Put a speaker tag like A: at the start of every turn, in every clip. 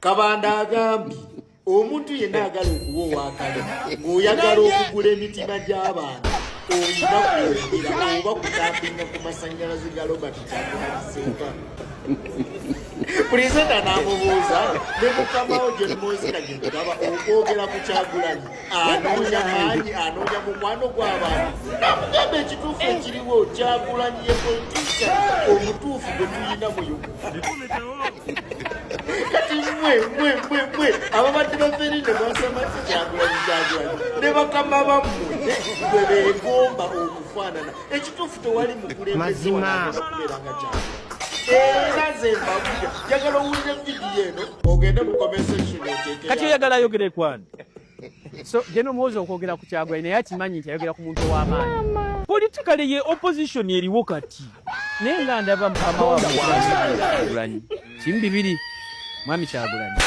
A: Kabanda agambye omuntu yenna ayagala okuba owakale ng'oyagala okugula emitima gy'abantu, olina kwogera oba kutapinga ku masannyalaze ga Robert Kyagulanyi Ssentamu. Pulezidenti n'amubuuza ne mukamawo John Moses Kagenda okwogera ku Kyagulanyi anoonya maanyi, anoonya mukwano gw'abantu. Namugamba ekituufu ekiriwo, Kyagulanyi ye politician omutuufu gwe tulina mu Uganda. Kati mwe mwe mwe mwe ababadde baferinde mwasama ti Kyagulanyi, Kyagulanyi ne bakama bammwe gwe beegomba okufaanana. Ekituufu tewali mukulembeze
B: Mazima.
A: wano kubeera nga Kyagulanyi. Era nze mbabulira, njagala owulire vidiyo eno, ogende mu comment section oteeke.
C: Kati oyagala ayogere kwani?
D: So General Muhoozi okwogera ku Kyagulanyi, naye akimanyi nti ayogera ku muntu ow'amaanyi.
C: Politically ye opposition eriwo kati, naye nga ndaba mukama waabwe Kyagulanyi
D: kimu bibiri, mwami Kyagulanyi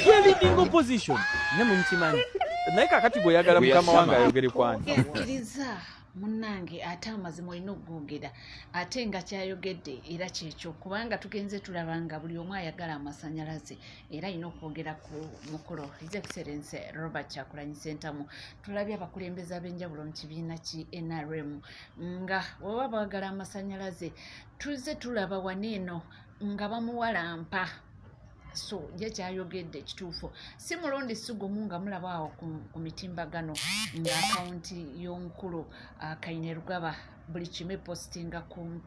C: ye leading opposition.
D: Ne mumukimanyi.
C: Naye kakati gwe oyagala mukama wange ayogere kwani?
E: Ekkiriza munnange, ate amazima olina okugogera, ate nga kyayogedde era kyekyo, kubanga tugenze tulaba nga buli omu ayagala amasanyalaze era alina okwogera ku mukolo His Excellence Robert Kyagulanyi Ssentamu. Tulabye abakulembeze ab'enjawulo mu kibiina ki NRM nga bwebaba baagala amasanyalaze, tuzze tulaba wano eno nga bamuwalampa. So ye kyayogedde kituufu, si mulundi si gumu nga mulaba awo ku mitimbagano nga akawunti y'omukulu Kainerugaba buli kimu epositinga ku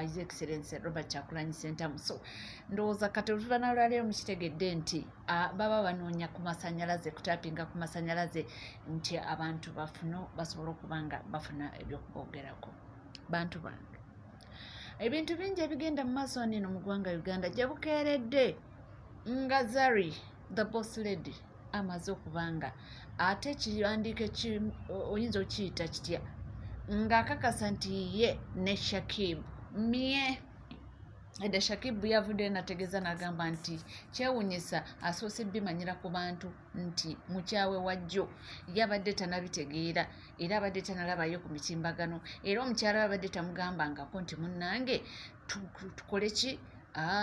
E: His Excellence Robert Kyagulanyi Ssentamu. So ndowooza kati oluvannyuma lwaleero mukitegedde nti baba banoonya ku masanyalaze, kutapinga ku masanyalaze nti abantu bafune basobole okuba nga bafuna ebyokuboogerako. Bantu bange, ebintu bingi ebigenda mu maaso wano eno mu ggwanga Uganda. Gye bukeeredde nga Zari the Boss Lady amaze okuba nga ate ekiwandiiko oyinza okiyita kitya, ng'akakasa nti ye ne Shakib mye edda. Shakib yavuddeyo nategeeza n'agamba nti kyewunyisa asoose bimanyira ku bantu nti mukyawe wajjo yabadde tanabitegeera, era abadde tanalabayo ku mitimbagano, era omukyala we abadde tamugambangako nti munnange tukole ki,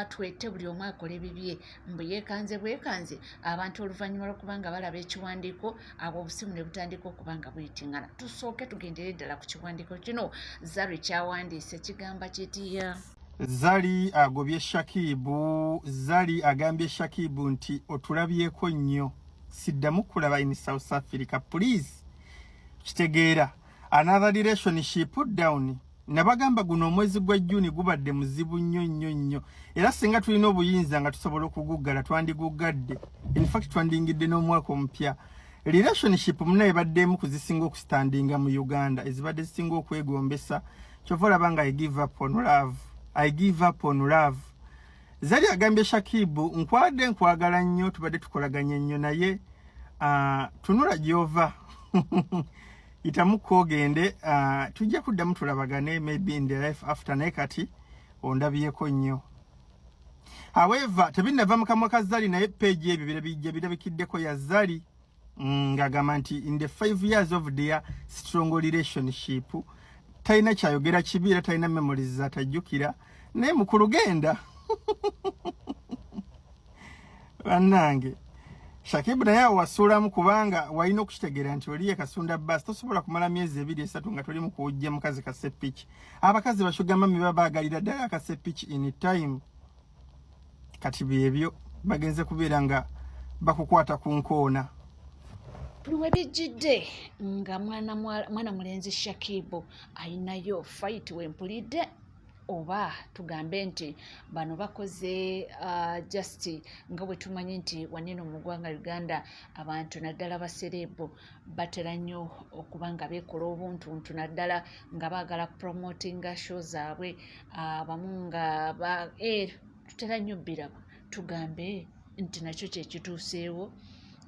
E: twette buli omu akole bibye. Mbu yeekanze bwekanze abantu oluvannyuma lw'okuba nga balaba ekiwandiiko, abo obusimu ne butandika okuba nga buyitingana. Tusooke tugendere ddala ku kiwandiiko kino Zari kyawandiise, kigamba kitya?
F: Zari agobye Shakibu. Zari agambye Shakibu nti otulabyeko nnyo, siddamu kulaba in South Africa, please. Kitegeera another relationship down. Nabagamba guno omwezi gwa Juni gubadde muzibu nnyo nnyo nnyo, era singa tulina obuyinza nga tusobola okuguggala twandigugadde. In fact twandingidde n'omwaka omupya. Relationship munaye baddemu kuzisinga okustandinga mu Uganda, ezibadde zisinga okwegombesa. Kyova olaba nga I give up on love, I give up on love. Zari agambye Shakibu, nkwadde nkwagala nnyo, tubadde tukolaganye nnyo, naye tunula gyova itamu kogende, tujja kuddamu tulabagane maybe in the life after, naye kati ondabyeko nnyo. However, tebinnava mu kamwa ka Zari, naye page ebyo birabijja birabikiddeko ya Zari ng'agamba nti in the 5 years of their strong relationship talina kyayogera kibi, era talina memories zatajjukira. Naye mukulu genda bannange. Shakibu naye awo wasuulamu, kubanga walina okukitegeera nti oli ye kasunda basi, tosobola kumala myezi 2 3 nga toli mu kuwujja mukazi kasepiki. Abakazi ba sugar mummy baba baagalira ddala akasepiki in time. Kati byebyo bagenze kubeera nga bakukwata ku nkoona.
E: Buli we bijjidde nga mwana mulenzi Shakibu ayinayo fight wempulidde, oba tugambe nti bano bakoze just nga bwe tumanyi nti waneno mu ggwanga Uganda abantu naddala ba celeb batera nnyo okuba nga beekola obuntuntu, naddala nga baagala promotinga show zaabwe abamu nga tutera nnyo biraba. Tugambe nti nakyo kyekituuseewo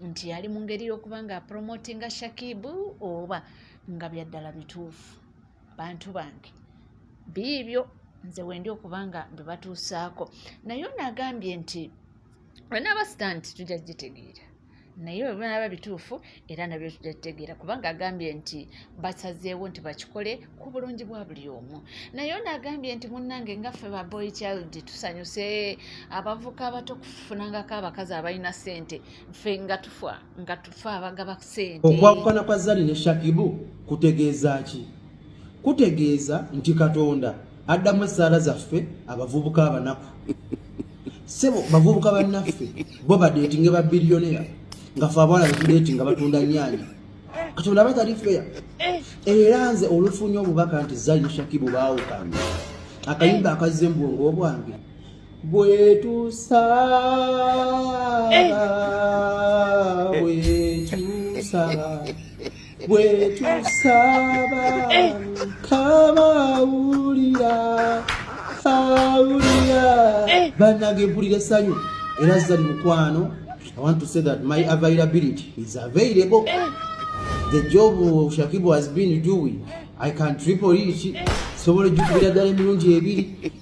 E: nti yali mu ngeri y'okuba nga promotinga Shakibu, oba nga byaddala bituufu. Bantu bange, biibyo nze wendi okuba nga mbibatuusaako. Naye ono agambye nti banaaba stunt tujja gitegeera. Naye bwe binaaba bituufu era nabyo tujja kutegeera, kubanga agambye nti basazeewo nti bakikole ku bulungi bwa buli omu. Naye ono agambye nti munnange nga ffe ba boy child tusanyuse, abavubuka abato kufunangako abakazi abalina ssente, ffe nga tufa nga tufa abagaba ssente.
B: Okwawukana kwa Zari ne Shakibu kutegeeza ki? Kutegeeza nti Katonda addamu essaala zaffe abavubuka abanaku. Ssebo, bavubuka bannaffe bo badeetinge ba billionaire, nga ffe abawala betudeetinga batunda nnyaanya. Katonda aba tali fair. Era nze olufunye obubaka nti Zari ne Shakibu baawukanye, akayimba akazze mu bwongo bwange, bwetusaba, bwetusaba, bwetusaba, kama awulira, awulira. Bannange, mpulira essanyu. Era Zari mukwano, I want to say that my availability is available. The job Shakibu has been doing, I can triple it. Sobola ojjukubira ddala emirundi ebiri.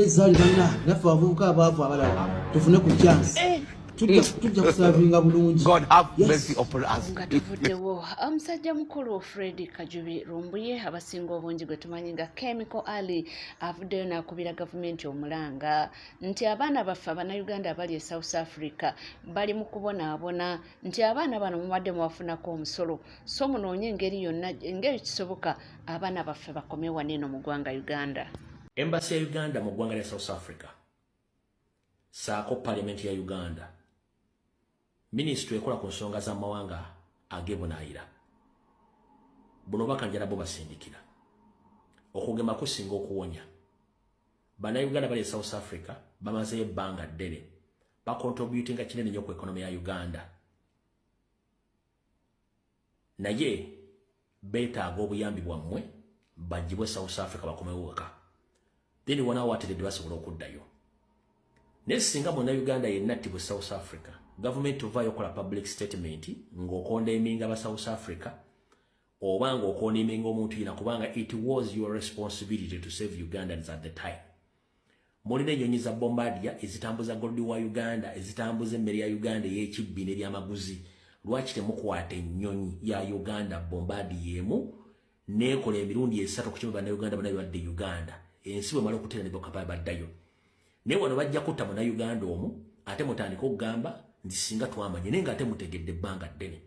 B: Zari banna naffe abavubuka abaavu abalala tufune ku chance, tujja kusavinga bulungi.
G: God have
B: Yes.
G: mercy upon us.
E: Nga tuvuddewo, omusajja mukulu Fred Kajubi Lumbuye, abasinga obungi gwe tumanyi nga Chemical Ali, avuddeyo n'akubira gavumenti omulanga nti abaana baffe Abannayuganda abali e South Africa bali mu kubonaabona, nti abaana bano mubadde mubafunako omusolo, so munoonye engeri yonna engeri kisoboka abaana baffe bakome wano eno mu ggwanga Uganda.
H: Embassy ya Uganda mu ggwanga lya South Africa saako Parliament ya Uganda, minisitule ekola ku nsonga z'amawanga ag'ebunaayira, buno obubaka njala bo basindikira. Okugema kusinga okuwonya. Bannayuganda bali e South Africa bamazeyo ebbanga ddene, bacontributinga kinene nnyo ku economy ya Uganda, naye beetaaga obuyambi bwammwe bagibwe South Africa bakomewo waka, then wanaawo wateredde basobola okuddayo. Naye singa munnayuganda yenna attibwe South Africa, gavumenti ovaayo okola public statement ng'ocondemninga aba South Africa oba ng'ocondemninga omuntu yina, kubanga it was your responsibility to save Ugandans at the time. Mulina ennyonyi za Bombardier ezitambuza gold wa Uganda, ezitambuza emmere ya Uganda ey'ekibbi n'ebyamaguzi. Lwaki temukwata ennyonyi ya Uganda Bombardier emu neekola emirundi 3 ku kimu, Bannayuganda bonna bebadde Uganda, ensi bwemala okuteera ne bokapa baddayo? Naye wano bajja kutta Munnayuganda omu, ate mutandike okugamba nti singa twamanye, naye ng'ate mutegedde ebbanga ddene.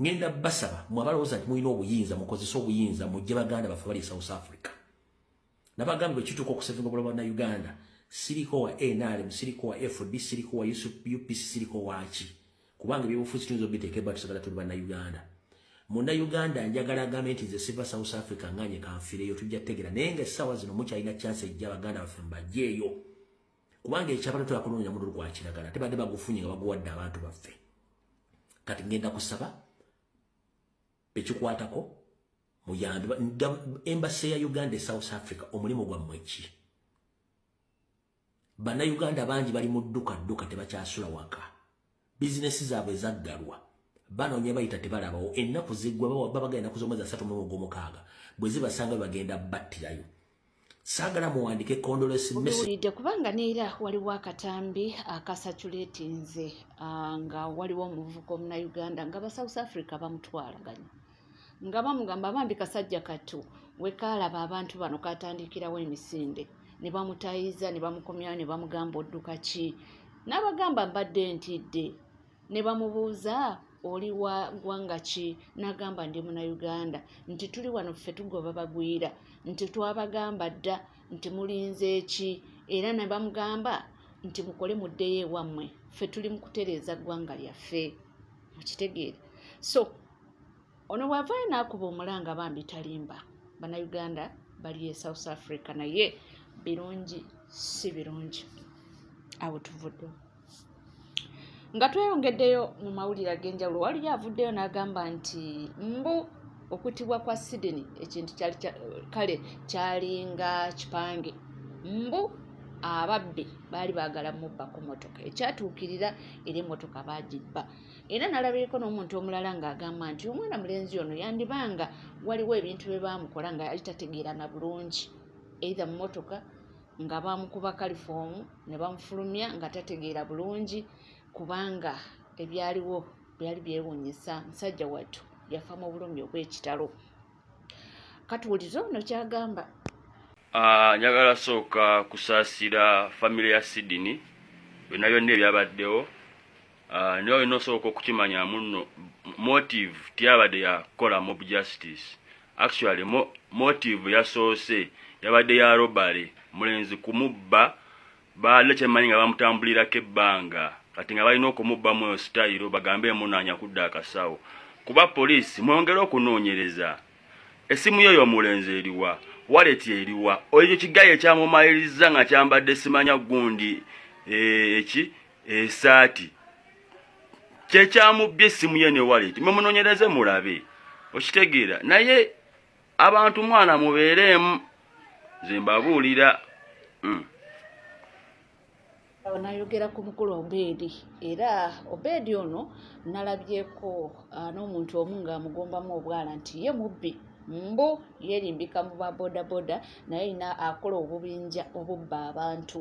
H: Ngenda basaba mwe abalowooza nti mulina obuyinza, mukozese obuyinza, mujje baganda baffe bali e South Africa. Nabagambye, bwe kituuka okusavinga obulamu bwa Bannayuganda, siriko wa NRM, siriko wa FD, siriko wa UPC, siriko waki, kubanga ebyobufuzi tuyinza obiteeka ebba, tusagala tuli Bannayuganda. Munnayuganda njagala agambe nti nze siva South Africa, nganye kanfireyo, tujja kutegera. Naye nga essaawa zino mukyalina chance ejja baganda baffe mbajjeeyo, kubanga ekyabala tulakunoonya mululu gwa kiragala, tebadde bagufunye nga baguwadde abantu baffe. Kati ngenda kusaba ekikwatako muyambe embassy ya Uganda e South Africa. Omulimu gwammwe ki? Bannayuganda bangi bali mu dduka dduka, tebakyasula waka, bizinesi zaabwe zaggalwa, banoonya bayita tebalabawo. Ennaku ziggwa, babaga ennaku z'omwezi 30 ogwomukaaga, bwe zibasanga bagenda battirayo. Saagala muwandike condolence message.
E: Obiwulidde, kubanga neera waliwo akatambi akacirculatinze nga waliwo omuvubuka Omunnayuganda nga ba South Africa bamutwalaganya, nga bamugamba bambi kasajja kattu wekaalaba abantu bano katandikirawo emisinde ne bamutayiza ne bamukomyawo ne bamugamba, "Odduka ki?" N'abagamba, "Mbadde ntidde." Ne bamubuuza, "Oli wa ggwanga ki?" N'agamba, "Ndi Munnayuganda." Nti, "Tuli wano ffe tugoba bagwira," nti, "Twabagamba dda nti mulinze ki?" Era ne bamugamba nti, "Mukole muddeyo ewammwe, ffe tuli mu kutereeza ggwanga lyaffe." Okitegeera? So ono bw'avaayo n'akuba omulanga, bambi talimba. Bannayuganda bali e South Africa, naye birungi si birungi. Awo tuvuddewo nga tweyongeddeyo mu mawulire ag'enjawulo. Waliyo avuddeyo n'agamba nti mbu okuttibwa kwa Sydney ekintu kyali kale kyalinga kipange, mbu ababbi baali baagala mubba ku motoka, ekyatuukirira era emmotoka baagibba. Era nalabireko n'omuntu omulala ng'agamba nti omwana mulenzi ono yandibanga waliwo ebintu bye baamukola nga yali tategeera na bulungi, either mu motoka nga bamukuba kalifoomu ne bamufulumya nga tategeera bulungi, kubanga ebyaliwo. Byali byewuunyisa, musajja wattu yafa mu bulumi obw'ekitalo. Katuwulize ono kyagamba.
G: Ah, njagala sooka kusaasira famire ya Sydney byonna byonna ebyabaddewo. Ah, naye olina osooka okukimanya munno motive teyabadde yakukola mob justice. Actually motive yasoose yabadde ya robbery, mulenzi kumubba baali kyemanyi nga bamutambulirako ebbanga kati nga balina okumubbamu eyo sitayiro bagambe emunaanya kudda akasawo kuba poliisi mwongere okunoonyereza essimu yo y'omulenzi eriwa waleti eriwa ekyo kigayi ekyamumaliriza nga kyambadde simanya gundi eh, eki esaati kyekyamubbye essimu ye ne waleti mwe munoonyereze mulabe okitegeera naye abantu mwana mubeereemu nze mbabuulira mm.
E: Nayogera ku mukulu Obeedi era Obeedi ono nalabyeko ah, n'omuntu omu ng'amugombamu obwala nti ye mubbi mbu yeerimbika mu ba bodaboda naye alina akola obubinja obubba abantu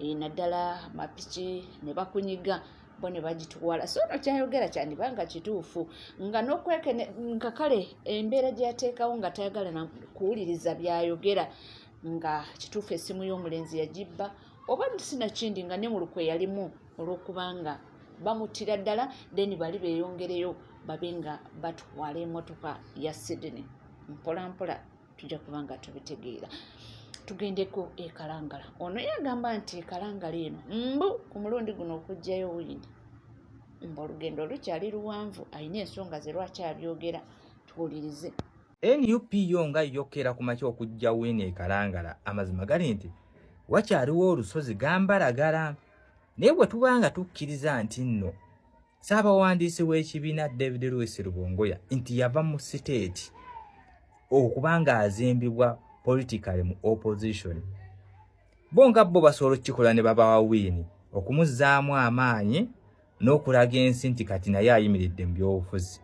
E: eh, naddala mapiki ne bakunyiga bo ne bagitwala. So ono kyayogera kyandiba nga kituufu nga n'okwekene nga kale embeera gye yateekawo nga tayagala na kuwuliriza byayogera nga kituufu essimu y'omulenzi yagibba oba sinakindi nga ne mu lukwe yalimu olw'okubanga bamuttira ddala then bali beeyongereyo babe nga batwala emotoka ya Sydney mpola mpola tujja kuba nga tubitegeera. Tugendeko e Kalangala. Ono yagamba nti Kalangala eno mbu ku mulundi guno okuggyayo wiini mbu olugendo lukyali luwanvu, alina ensonga ze lwaki abyogera, tuwulirize.
I: Nup yo nga yokeera ku makya okuggya wiini e Kalangala, amazima gali nti wakyaliwo olusozi gambalagala naye bwe tuba nga tukkiriza nti nno Ssaabawandiisi w'ekibiina David Lewis Rubongoya nti yava mu siteeti okuba ng'azimbibwa politically mu opposition bo nga bo basobola okukikola ne babawa wiini okumuzzaamu amaanyi n'okulaga ensi nti kati naye ayimiridde mu byobufuzi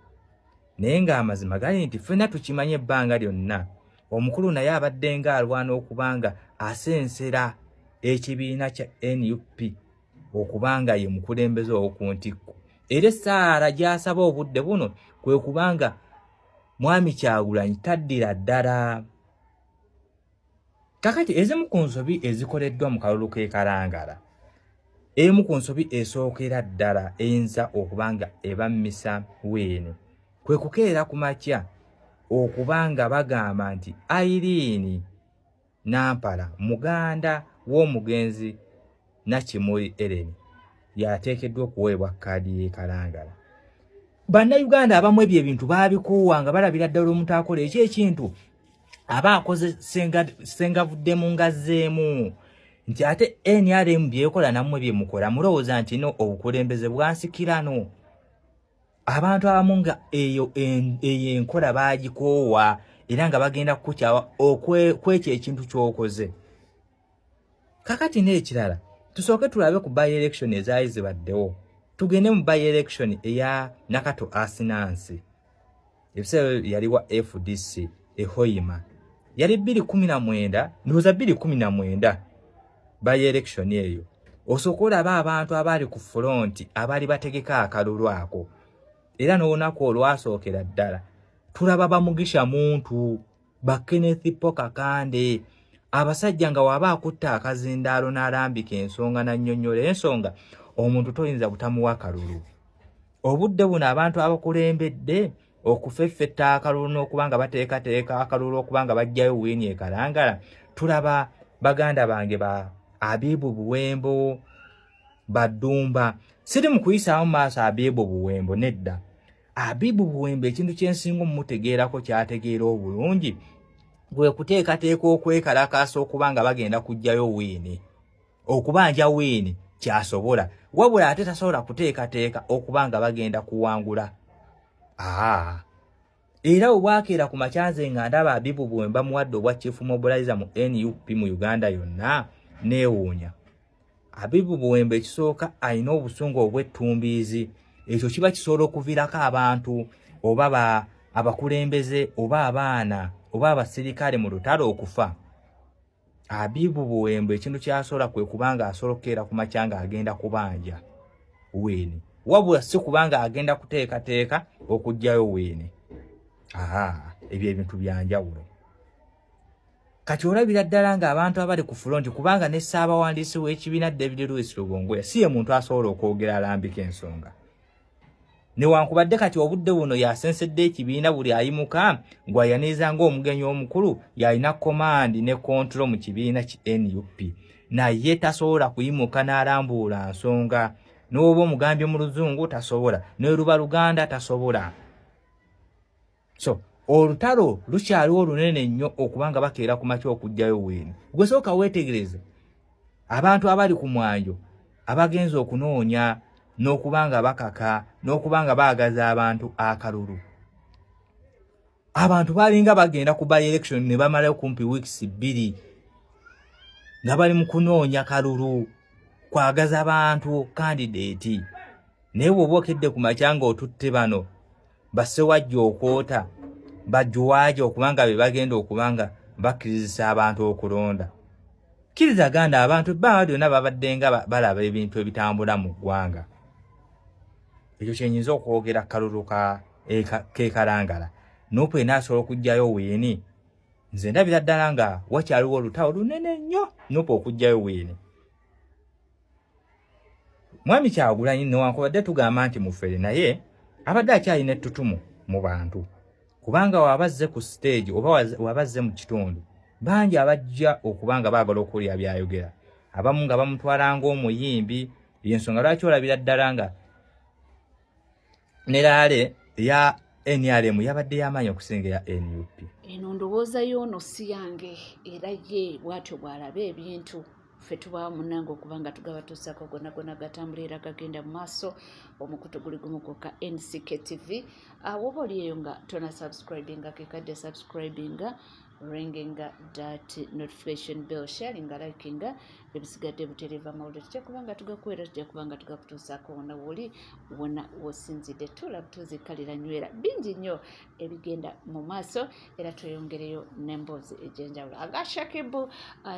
I: naye ng'amazima gali nti ffenna tukimanyi ebbanga lyonna omukulu naye abadde ng'alwana okuba nga asensera ekibiina kya nup okuba nga ye mukulembeze ow'oku ntikko era essaala gy'asaba obudde buno kwe kuba nga mwami Kyagulanyi taddira ddala. Kakati ezimu ku nsobi ezikoleddwa mu kalulu k'e Kalangala, emu ku nsobi esookera ddala eyinza okuba nga ebammisa wiini kwe kukeera ku makya okuba nga bagamba nti Irene Nampala muganda w'omugenzi Nakimuli Ellen y'ateekeddwa okuweebwa kkaadi y'e Kalangala. Bannayuganda abamu ebyo ebintu baabikoowa nga balabira ddala omuntu akola ekyo ekintu aba akoze sengavuddemu ngazzeemu nti ate NRM byekola nammwe bye mukola mulowooza nti no obukulembeze bwansikirano. Abantu abamu nga eyo eyo enkola baagikoowa era nga bagenda kukukyawa kwekyo ekintu ky'okoze. Kakati n'ekirala tusooke tulabe ku by election ezaali zibaddewo, tugende mu by election eya Nakato Asinansi, ebiseera yali wa FDC e Hoima, yali 2019, ndowooza 2019 by election eyo. Osooka olabe abantu abaali ku front abaali bategeka akalulu ako, era n'olunaku olwasookera ddala tulaba bamugisha muntu ba Kenneth Paul Kakande abasajja nga waba akutta akazindaalo n'alambika ensonga n'annyonnyola ensonga omuntu toyinza butamuwa kalulu. Obudde buno abantu abakulembedde okufeffetta akalulu n'okuba nga bateekateeka akalulu okuba nga baggyayo wiini e Kalangala tulaba baganda bange ba Abibu Buwembo Baddumba. Siri mu kuyisaamu maaso Abibu Buwembo nedda. Abibu Buwembo ekintu kye nsinga omutegeerako ky'ategeera obulungi kwe kuteekateeka okwekalakaasa okuba nga bagenda kuggyayo wiini okubanja wiini kyasobola wabula ate tasobola kuteekateeka okuba nga bagenda kuwangula. Aa era bwe bwakeera ku makya nze nga ndaba Abibu Buwembo bamuwadde obwa chief mobilizer mu NUP mu Uganda yonna neewuunya. Abibu Buwembo ekisooka alina obusungu obw'ettumbiizi ekyo kiba kisobola okuviirako abantu oba ba abakulembeze oba abaana oba abasirikale mu lutalo okufa. Abibu Buwembo ekintu ky'asobola kwe kuba nga asobola okukeera ku makya ng'agenda kubanja wiini. Wabula si kubanga agenda kuteekateeka okuggyayo Wiini. Aha, ebyo ebintu bya njawulo. Kati olabira ddala ng'abantu abali ku fulonti, kubanga ne ssaabawandiisi w'ekibiina David Lewis Rubongoya si ye muntu asobola okwogera alambika ensonga. Newankubadde kati obudde buno yasensedde ekibiina, buli ayimuka ngw'ayaniriza ng'omugenyi omukulu, y'alina command ne control mu kibiina ki NUP, naye tasobola kuyimuka n'alambuula nsonga. N'oba omugambye mu Luzungu tasobola, ne luba Luganda tasobola. So olutalo lukyaliwo lunene nnyo okuba nga bakeera ku makya okuggyayo Wiini. Gwe sooka weetegereze abantu abali ku mwanjo abagenza okunoonya n'okuba nga bakaka n'okuba nga baagaza abantu akalulu. Abantu balinga bagenda ku by election ne bamalayo kumpi weeks 2 nga bali mu kunoonya kalulu, kwagaza bantu candidate. Naye bw'oba okedde ku makya ng'otutte bano basewajja okwota bajuwaja okubanga be bagenda okuba nga bakkirizisa abantu okulonda, kkiriza ganda abantu ebbanga lyonna babadde nga balaba ebintu ebitambula mu ggwanga. Ekyo kyenyinza okwogera kalulu kekalangala. NUP enaasobola okuggyayo Wiini? Nze ndabira ddala nga wakyaliwo olutalo lunene nnyo NUP okuggyayo Wiini. Mwami Kyagulanyi, newankubadde tugamba nti mufere, naye abadde akyalina ettutumu mu bantu, kubanga waba azze ku stage oba waba azze mu kitundu, bangi abajja okuba nga baagala okuwulira byayogera, abamu nga bamutwala ng'omuyimbi. Yensonga lwaki olabira ddala nga ne rally ya NRM yabadde y'amaanyi okusinga eya NUP.
E: Eno ndowooza y'ono, si yange, era ye bw'atyo bw'alaba ebintu. Ffe tubaawo munnange okuba nga tugabatuusaako gonna gonna gatambula era gagenda mu maaso. Omukutu guli gumu gwokka, NCK TV. Awo oba oli eyo nga tona subscribinga, kekadde subscribinga, ringinga that notification bell, sharinga, likinga. Ebisigadde butereeva mawulire tujja kuba nga tugakuweera, tujja kuba nga tugakutuusaako wonna woli, wonna wosinzidde. Tuula butuuzi, kalira, nywera, bingi nnyo ebigenda mu maaso, era tweyongereyo n'emboozi egy'enjawulo aga Shakibu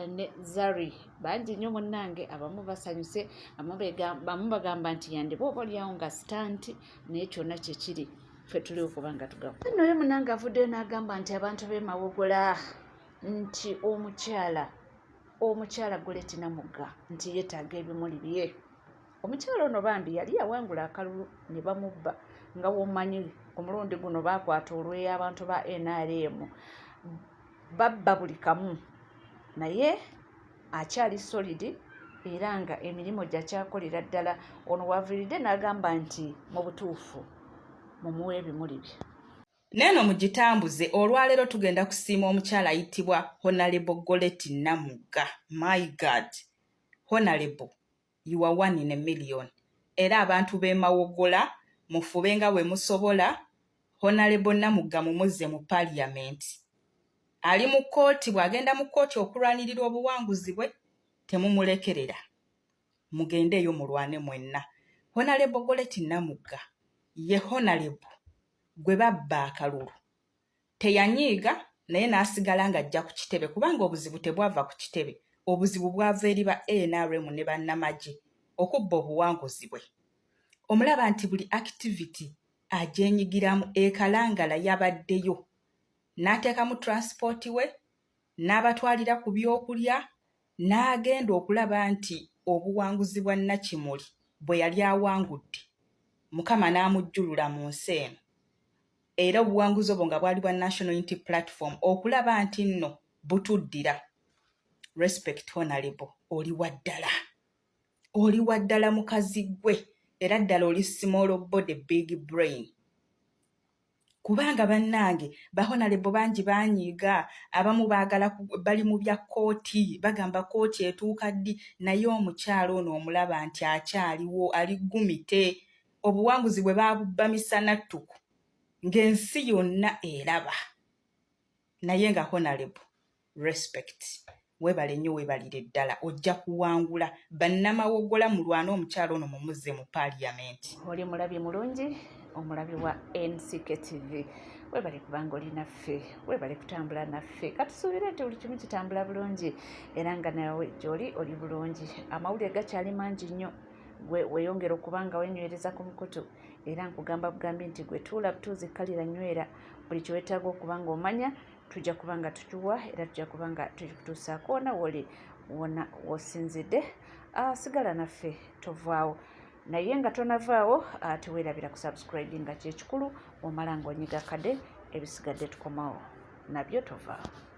E: ne Zari. Bangi nnyo munnange, abamu basanyuse, abamu bagamba nti yandiba oba oliawo nga stunt, naye kyonna kyekiri, ffe tuliwo kubanga tugaku. Noyo munnange avuddeyo n'agamba nti abantu b'e Mawogola, nti omukyala Goleti Namugga nti yeetaaga ebimuli bye. Omukyala ono bambi yali yawangula akalulu ne bamubba. Nga womanyi, ku mulundi guno baakwata olweyo abantu ba NRM babba buli kamu, naye akyali solid era nga emirimu gyakyakolera ddala. Ono waviiridde n'agamba nti mu butuufu mumuwe ebimuli bye.
J: Neeno mugitambuze. Olwaleero tugenda kusiima omukyala ayitibwa Honorable Goleti Namugga. My God, Honorable, you are one in a million. Era abantu b'e Mawogola, mufube nga bwe musobola, Honorable Namugga mumuzze mu parliament. Ali mu kkooti, bw'agenda mu kkooti okulwanirira obuwanguzi bwe, temumulekerera, mugendeeyo mulwane mwenna. Honorable Goleti Namugga ye honorable gwe babba akalulu teyanyiiga, naye n'asigala ng'ajja ku kitebe, kubanga obuzibu tebwava ku kitebe, obuzibu bwava eri ba NRM ne bannamagye okubba obuwanguzi bwe. Omulaba nti buli activity agyenyigiramu. Ekalangala yabaddeyo n'ateekamu transport we n'abatwalira ku byokulya, n'agenda okulaba nti obuwanguzi bwa Nakimuli bwe yali awangudde, Mukama n'amujjulula mu nsi eno, era obuwanguzi obwo nga bwali bwa National Unity Platform, okulaba nti nno butuddira. Respect, Honorable, oli wa ddala, oli wa ddala mukazi gwe, era ddala oli small body, big brain. Kubanga bannange, ba honorable bangi banyiiga, abamu baagala bali mu bya kkooti, bagamba kkooti etuuka ddi, naye omukyalo ono omulaba nti akyaliwo, ali gumite. Obuwanguzi bwe baabubba misana ttuku ng'ensi yonna eraba, naye nga honorable, respect, weebale nnyo, weebalire ddala, ojja kuwangula. Bannamawogola, mulwane, omukyalo ono mumuzze mu paaliyamenti.
E: Oli mulabi mulungi, omulabi wa NCK TV, webale kubanga oli naffe, webale kutambula naffe. Katusuubire nti buli kimu kitambula bulungi era nga nawe gyoli oli bulungi. Amawulire gakyali mangi nnyo. Gwe weyongera okuba nga wenywereza ku mukutu, era nkugamba bugambi nti gwe tuula butuuzi, kkalira, nywera. Buli kyewetaaga okuba nga omanya tujja kuba nga tukiwa, era tujja kuba nga tukikutuusaako wona woli, wona wosinzidde. Sigala naffe, tovaawo. Naye nga tonavaawo, teweerabira ku subscribe nga kyekikulu. Omala ng'onyiga kade, ebisigadde tukomawo nabyo. Tovaawo.